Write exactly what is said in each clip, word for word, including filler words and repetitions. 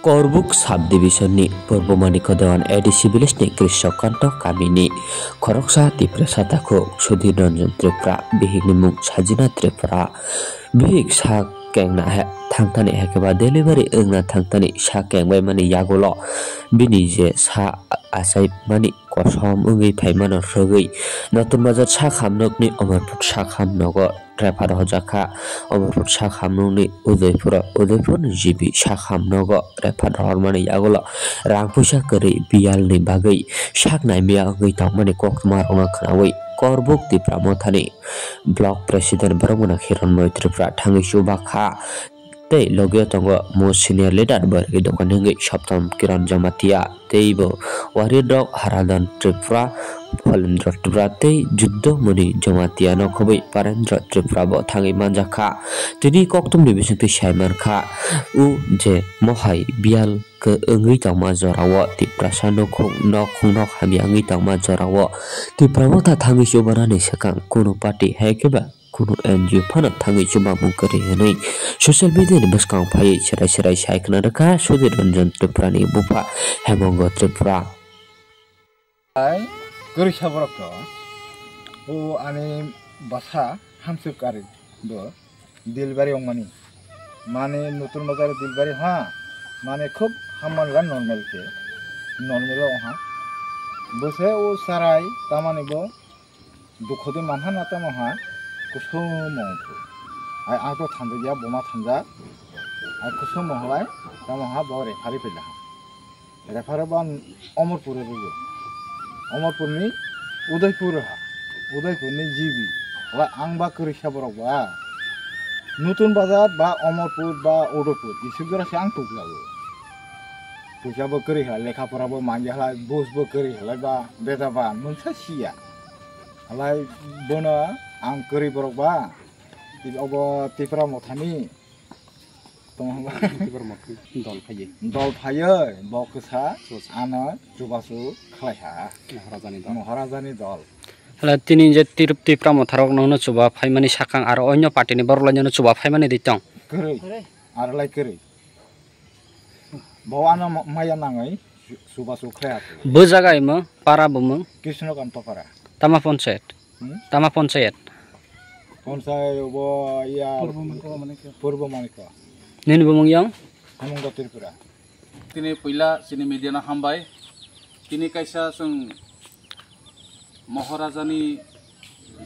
Korbuk subdivision ni Purbo Manikya Dewan A D C village ni Krishnakanto kami ni khoroksa Tiprasa takhuk Sudhir Ranjan Tripura, bihik ni mung Sajina Tripura, bihik sa kengna he thangthani, hai khe ba delivery wngna thangthani sa kengbai mani yagulo bini je sa achai mani kosom wngwi phaimano rwgwi Notun Bazar sakham nokni Amarpur sakham nogo refer hojak kha. Amarpur sakham nokni Udaipura, Udaipurni G B sakham nogo refer hormani yagulo rang puisa kwrwi biyalni bagwi sak naimiya wngwi tongmani koktwma rokno khwnawi Korbuk Tipra Mothani Block President borok gwnang Hironmoy Tripura thangwi chuba kha. Tei logi o tongo mo senior leader borok dokan hwngwi Saptam Kiran Jamatia tei bo warrior rok Haradhan Tripura, Phalendra Tripura tei Juddho Muni Jamatia no khobwi Parendra Tripura bo thangwi manjak kha. Tini koktwmni bisingtwi sai man kha u je mohai biyal kwrwngwi tongma jorao Tiprasa nukhung nok khungnok hamya wngwi tongma jorao Tipra Motha thangwi chubanani swkang kunu party hai khe ba kunu N G O phano thangwi chubamung kwrwi hwnwi social media ni bwskang phaiwi serai serai sai khna rwkha Sudhir Ranjan Tripura ni bupha Hemongo Tripura. Ai, kwrwisa borok to. O ani bwsa hamswk ari bo delivery wngmani. Mane Nutun Bazar delivery ha, mane khub hamman ga normal khe, normal o ha. Bwse o sarai tamani bo dukho de manha na tamo ha, kusumo wngkhu. Ai ang to thanjakya, buma thanjak. Ai kusumo halai tamo ha bo referee phaila ha. Referee ban Omorpur rwgo. Omorpurni Udaipur ha. Udaipurni G B. Halai ang ba kwrwisa borok ba. Nutun Bazar ba Omorpur ba Udaipur. Isuk jora se ang tukjago. Puisa bo kwrwi halai, lekha pora bo manya halai, bus bo kwrwi halai ba, beda ba, mungsa siya. Halai bono ang kwrwi borok ba. Obo Tipra Mothani. Tongma ba. Tipra Mothani dol phaiye. Dol phaiye, bo kwsa ano chubachu khlai ha. Maharajani dol. Maharajani dol. Hala tini je Tir-, Tipra Motharok nono chuba phaimani sakang aro onyo party ni borok lai nono chuba phaimani di tong. Kwrwi. Aro lai kwrwi. Bo ano ma-, maya nangwi su-, chubachu khlai ha. Bo jaga imo para bumung. Krishna Kanto para. Tama ponchayat. Hmm? Tama ponchayat. Ponchayat bo ya Purbo Manikya. Purbo Manikya. Nini bumung yang? Hemongo Tripura. Tini puila chini media no hambai. Tini kaisa chwng Maharajani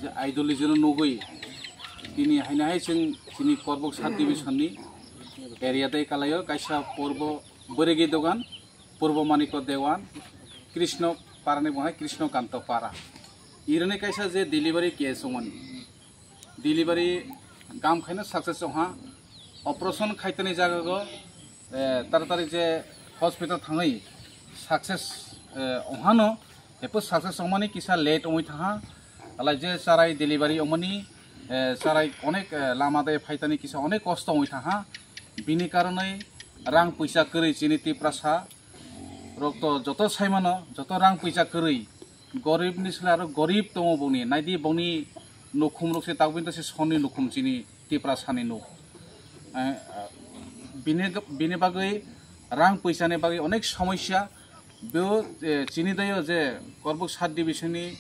je ideology no nugwi tini haino hai chwng chini Korbuk sub division ni area dai kalaio kaisa Purbo Bwrwigi Dogan, Purbo Manikya Dewan, Krishna Parani bo hai Krishna Kanto Para. Ironi kaisa je delivery case wngmani. Delivery gam khaino success wngha. Operation khaitani jagago, eh, taratari je hospital thangwi success, eh, wngha no, epho success wngmani kisa late wngwi thangha. Alai je charai delivery wngmani, eh, charai onek, eh, lama de phaitani kisa onek kosto wngwi thangha. Bini karonwi rang puisa kwrwi chini Tiprasa rok to joto saimano, joto rang puisa kwrwi. Gorib ni sle aro gorib tongo bongni. Naidi bongni nukhum rok se tabuk bini se sonni nukhum chini Tiprasa ni nuk. Eh, bini, bini bagwi rang puisa ni bagwi onek somosya. Bo, eh, chini dayo je Korbuk sub division ni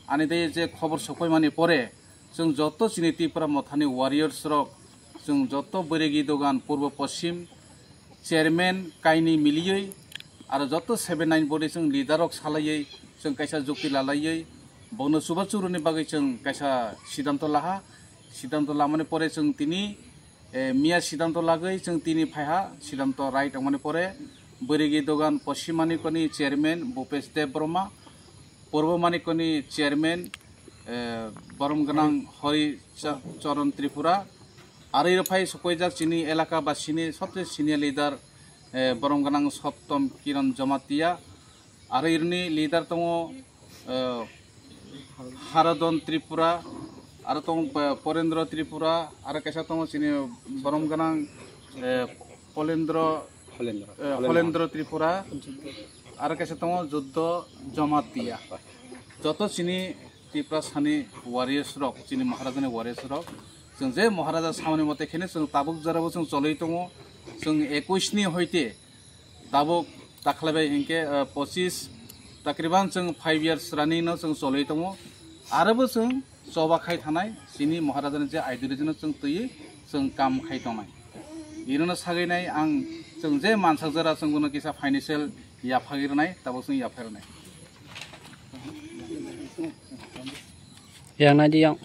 ani dayo je khobor sokpai mani pore, chwng joto chini Tipra Mothani warriors rok, chwng joto Bwrwigi Dogan Purbo Poschim chairman kainwi miliwi, aro joto seven nine body chwng leader rok salaiwi, chwng kaisa jukti lalaiwi, bono chubachu rwni bagwi chwng kaisa siddhanto laha. Siddhanto lamani pore chwng tini, eh, miya siddhanto lagwi chwng tini phaiha, siddhanto right wngmani pore Bwrwigi Dogan Poschim Manikyani chairman Bhupesh Deb Brahma, Purbo Manikyani chairman, eh, borom gwnang Hori Cha-, Charan Tripura, aro iro phai sokphaijak chini elaka basini sobse senior leader, eh, borom gwnang Soptom Kiran Jamatia, aro ironi leader tongo, eh, Haradon Tripura, aro tongo, eh, Porendra Tripura, aro kaisa tongo chini borom gwnang, eh, Polendra, Holendra. Eh, Holendra. Holendra Tripura, aro kaisa tongo Juddho Jamatia. Joto chini Tiprasani warriors rok, chini Maharajani warriors rok, chwng je Maharaja samani mote kheno chwng tabuk jorabo chwng cholwi tongo, chwng ekush ni hoite Tabuk takhlaibai hinkhe, eh, pochis, takriban chwng five years running no chwng cholwi tongo. Arobo chwng choba khai thanai, chini Maharajani je ideology no chwng twiwi chwng kam khai tongnai. Inono sagwi nai ang chwng je mansakjara chwng bono kisa financial yaphagwi rwnai, tabuk chwng yaphai rwnai. Yang nai di yang.